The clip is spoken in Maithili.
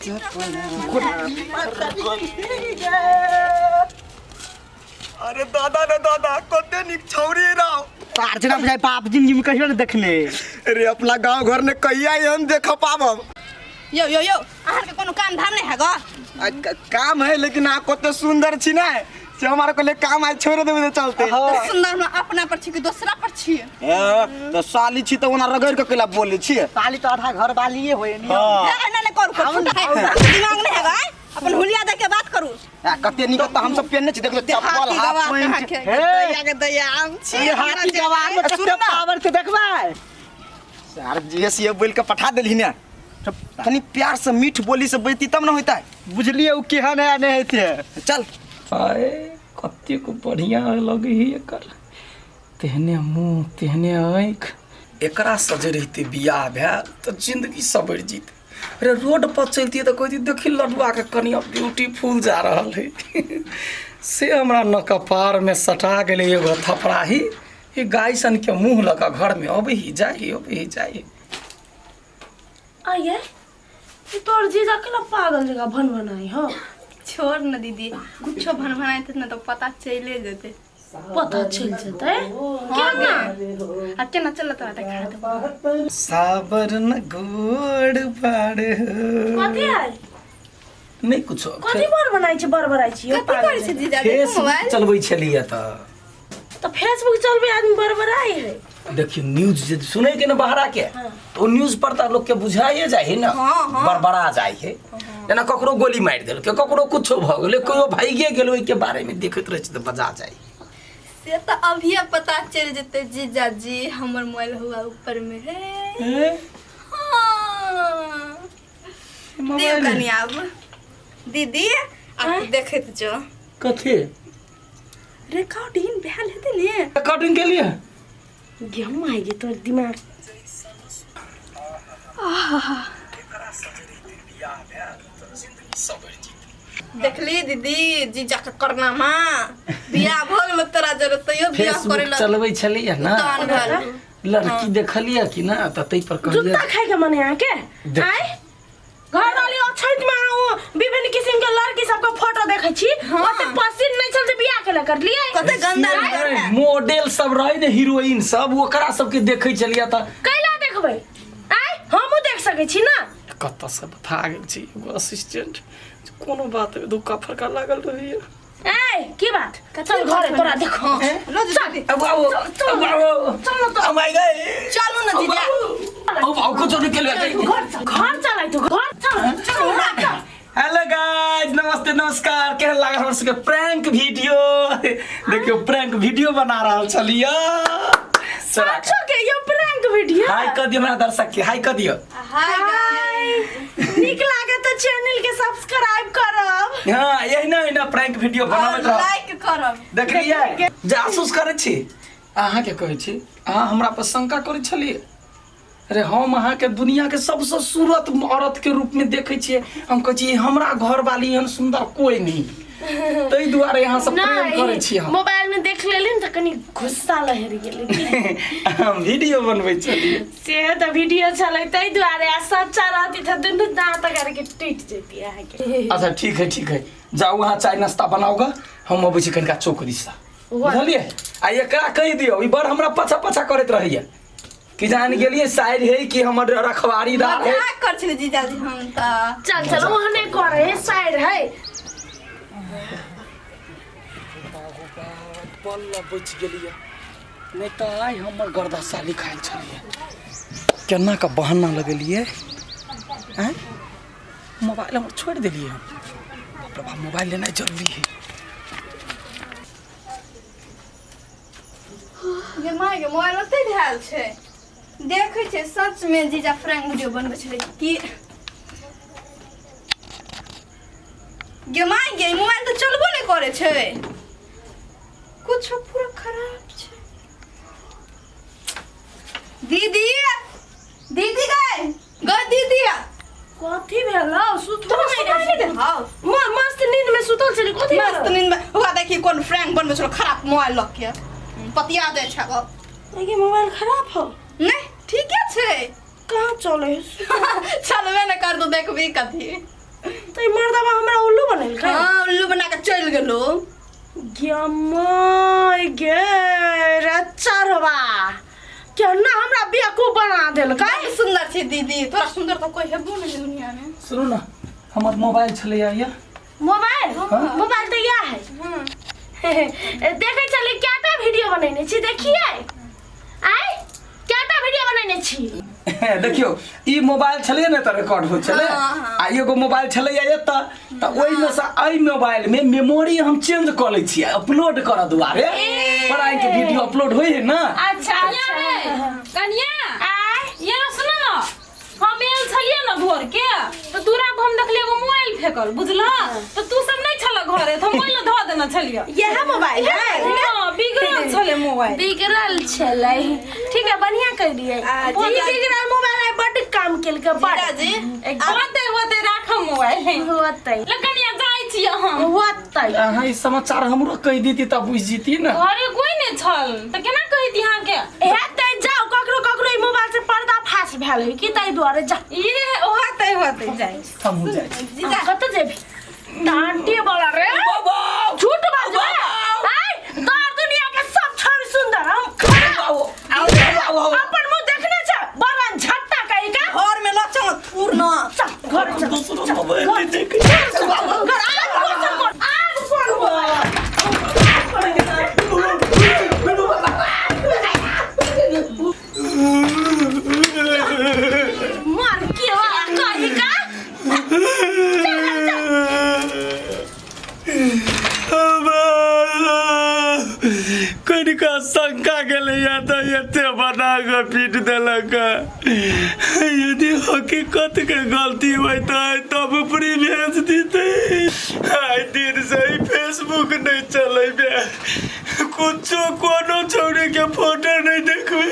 अरे दादा रे दादा, कते निक छौरी राव। तार जना बुझाइ बाप जिंदगी में कहियो ने देखने। अरे अपना गांव घर ने कहिया एहन देख पाबब। यो यो यो, अहाँ के कोनो काम धाम नहीं है गा? आ, काम है, लेकिन अहाँ कते सुंदर छी ने से हमारा कहले काम आज छोड़ देबे त चलते। तो सुंदर हम अपना पर छी कि दोसरा पर छी? ए, त साली छी त ओना रगड़ के केला बोले छी। साली तो आधा घर वाली होए नी। हाँ। ए, एना नहीं करू, करू, फुटा है। दिमाग नहीं है गा? अपन हुलिया दे के बात करू। आ, कते नीक त हम सब पेनने छी, देखलो चप्पल हाथी हाफ गवार पैंट। कहाँ के? हे। दैया के दैया आम छी। ये हाथी गवार में सुन कते ना। पावर के देखबै। सर जे सी बोल के पठा देलही ने, तनी प्यार से मीठ बोली से बैती तब न होता है। बुझलिए उ केहन है आ नहीं हेते। चल। आए कतेक बढ़िया लगे है एकर, तेहने मुँह तेहने आँखि। एकरा से जे रहिते बियाह भेल तऽ जिंदगी सवरि जीत। अरे रोड पर चलतियै तऽ कहतियै देखी लडुआके कनिया ब्यूटीफुल जा रहल है। से हमरा न कपारमे सटा गेलै एगो थपराही। ई गाय सनके मुँह लऽ कऽ घरमे अबै ही जाइ ही अबै ही जाइ ही। आइए ई तोर जीजा केना पागल जगह भन भनाई हो? छोड़ न दीदी, कुछो भन भनाइते न तो पता चले जेते। पता चल जेतै केना? अब केना चलत रहा देखा दे। साबर न गोड़ बाड़। कथी है? नहि कुछो। कथी बर बनाई छी, बर बनाई छी? कथी करै छै जीजा? देखू फेसबुक मोबाइल चलबै छलियै तऽ। तऽ फेसबुक चलबै आदमी बड़बड़ाई है। देखियौ न्यूज जे सुनै के ने बहरा के, तऽ ओ न्यूज पर तऽ लोक के बुझाइए जाइ है ने। हाँ, हाँ। बड़बड़ा जाइ है, जेना ककरो गोली मारि देलकै, ककरो कुछो भऽ गेलै, केओ भागिए गेल, ओहिके बारेमे देखैत रहै छै तऽ बजा जाइ। से तऽ अभिये पता चलि जेतै जीजा जी, हमर मोबाइल हुआ ऊपर में है। ए, हाँ। दियौ कनि आब दीदी, आब देखैत जो। कथी? रिकॉर्डिंग भेल हेतै ने? रिकॉर्डिंग के लिए। गेहूं आइ गे तोर दिमाग। देखली दीदी जीजा के करनामा, बियाह भऽ गेलो तोरा जरे तैयो बियाह फेसबुक करे ला चलबै छलियै ने, उतान भेल। लड़की देखलियै कि ना, तऽ ताहि पर कहलियै। जुत्ता खाय के मन है अहाँके? देख। आय घर वाली अछैत में अहाँ विभिन्न किसिम के लड़की सबके फोटो देखै छी, ओते पसीन नहीं छल जे बियाह के कर लिए। कते गंदा नजर है। मॉडल सब रहै ने, हीरोइन सब, ओकरा सबके देखै छलियै तऽ। कैला देखबै? आय हमहूँ देख सकै छी ना। कतऽ से बता गेल छी एगो असिस्टेंट, कोनो बात धोखा फरका लागल रहैया। ए की बात, चल घरे तोरा देखो। लो दीदी। अब आओ, अब आओ। चलो तो। अब आई गए। चलू ना जीजा। अब आओ, कुछ निकल गए। घर चल, घर चल, तू घर चल, चल ना चल। हेलो गाइस, नमस्ते नमस्कार। केहन लागल हमर सबके प्रैंक वीडियो? देखियो प्रैंक वीडियो बना रहल छलियै। सचो के यो प्रैंक वीडियो? हाय कह दियो हमरा दर्शक के, हाय कह दियो। हाय। हाय, नीक लागत तऽ चैनल के सब्सक्राइब करब। हाँ, एहिना एहिना प्रैंक वीडियो बनाबैत रहब। लाइक करब। देखलियै, जासूस करै छी अहाँके, कहै छी अहाँ हमरा पर शंका करै छलियै। अरे हम अहाँके दुनियाके सबसँ सूरत औरतके रूपमे देखै छियै। हम कहै छी हमरा घरवाली एहन सुन्दर कोइ नहि, ताहि दुआरे अहाँ सब प्रेम करै छी हम। मोबाइल में देख लेली ने तऽ कनि गुस्सा लहरि गेलै। हम वीडियो बनबै छलियै। से तऽ वीडियो छलै ताहि दुआरे, आ सच्चा रहती तऽ दुनू दाँत करके टूटि जैती अहाँके। अच्छा ठीक है, ठीक है, जाउ अहाँ चाय नाश्ता बनाउ ग, हम अबै छी कनिका चौक दिससँ, बुझलियै? आ एकरा कहि दियौ, ई बड़ हमरा पाछा पाछा करैत रहैया कि जान गेलियै साइड है कि हमर रखवारी दार है। मजाक कर छलै जीजाजी हम तऽ। चल चल, ओहने करे है, साइड है। बल्ल बचि गेलियै, नहि तऽ आइ हमर गर्दशा लिखायल छलियै। केना कऽ बहाना लगेलियै? आँय, मोबाइल हमर छोड़ि देलियै हम। बाप रे बाप, मोबाइल लेनाइ जरूरी है। गे माय गे, मोबाइल ओतै धयल छै। देखै छै सच में जीजा फ्रैंक वीडियो बनबै छलै कि? गे माय गे, ई मोबाइल तऽ चलबो नहि करै छै, कुछो पूरा खराब छै। दीदी, दीदी गए गए दीदी। कथी भेल? सुतलो तोरा नहीं सुनाई रहै? नहि देलहौ? मस्त नींद में सुतल छली, कथी मस्त भेल? नींद में हुआ देखी कोन फ्रैंक बनबै छलो खराब मोबाइल लऽ के पतिया दै छै गो। देखी मोबाइल खराब हो? नहि, ठीके छै। कहाँ चले है? चलबे नहि कर, तू देखबी कथी। तऽ ई मर्दबा हमरा उल्लू बनेलकै। हाँ, उल्लू बना के चलि गेलो। गे गे रे चरवा, केना हमरा बेवकूफ बना देलकै। बड़ सुंदर छै दीदी, तोरा सुंदर तो कोई हेबो नहीं दुनिया में। सुनू ने, हमर मोबाइल छलैया ये। मोबाइल? मोबाइल तऽ इएह है। देखै छली कएटा वीडियो बनेने छी, देखिए आइ कएटा वीडियो बनेने छी। देखियौ, ई मोबाइल छलै ने तऽ रिकॉर्ड होइ छलै। हाँ, हाँ। आ एगो मोबाइल छलै एतऽ, तऽ ओहिमे से एहि मोबाइल में मेमोरी हम चेंज कऽ लै छियै अपलोड करऽ दुआरे, पढ़ाई के वीडियो अपलोड होइ है ना। अच्छा कनिया रे, कनिया आइ ये सुन न, हम आयल छलियै ने भोर के, तऽ दूरा पर हम देखलियै एगो मोबाइल फेकल, बुझलह? तऽ तू सब नहि छल घरे, तऽ हम मोबाइल धऽ देने छलियै। यह मोबाइल है? हँ, बिगड़ल छलै मोबाइल। बिगड़ल छलै, ठीक है, बढ़िया कर दिए। आ, ई जीजा- बिगड़ल मोबाइल आइ बड्ड काम केलकै, बड्ड। जीजाजी, एकदम। होतै होतै, राखब मोबाइल। होतै। ले कनिया, जाइ छियै हम। होतै। अहाँ ई समाचार हमरो कहि देती तऽ बुझि जैती ने। घरे कोइ नहि छल तऽ केना कहिती अहाँके? हेतै, जाउ, ककरो ककरो ई मोबाइल से पर्दा फाश भेल है कि, ताहि दुआरे जा। ई रे, होतै होतै, जाइ। हमहूँ जाइ छी। जीजा। कतऽ जेबी टांटी वाला रे? झूठ बाजबे? आइ तोर दुनिया के सब छोड़ सुंदर, हम खराब। अपन मुंह देखने छ, बरन झट्टा कही का। घर में लचन पूर्ण। चल घर, चल। दोसरो मोबाइल नहि देखै। घर आब कोन कोन, आब कोन मोबाइल? मार के वाला कही का। कनिका शंका गेलैया तऽ एते बना कऽ पीट देलक। यदि हकीकत के गलती होइतै तब उपरी भेज दितै। आइ दिन से ई फेसबुक नहि चलेबे, कुछो कोनो छौड़ी के फोटो नहि देखबै।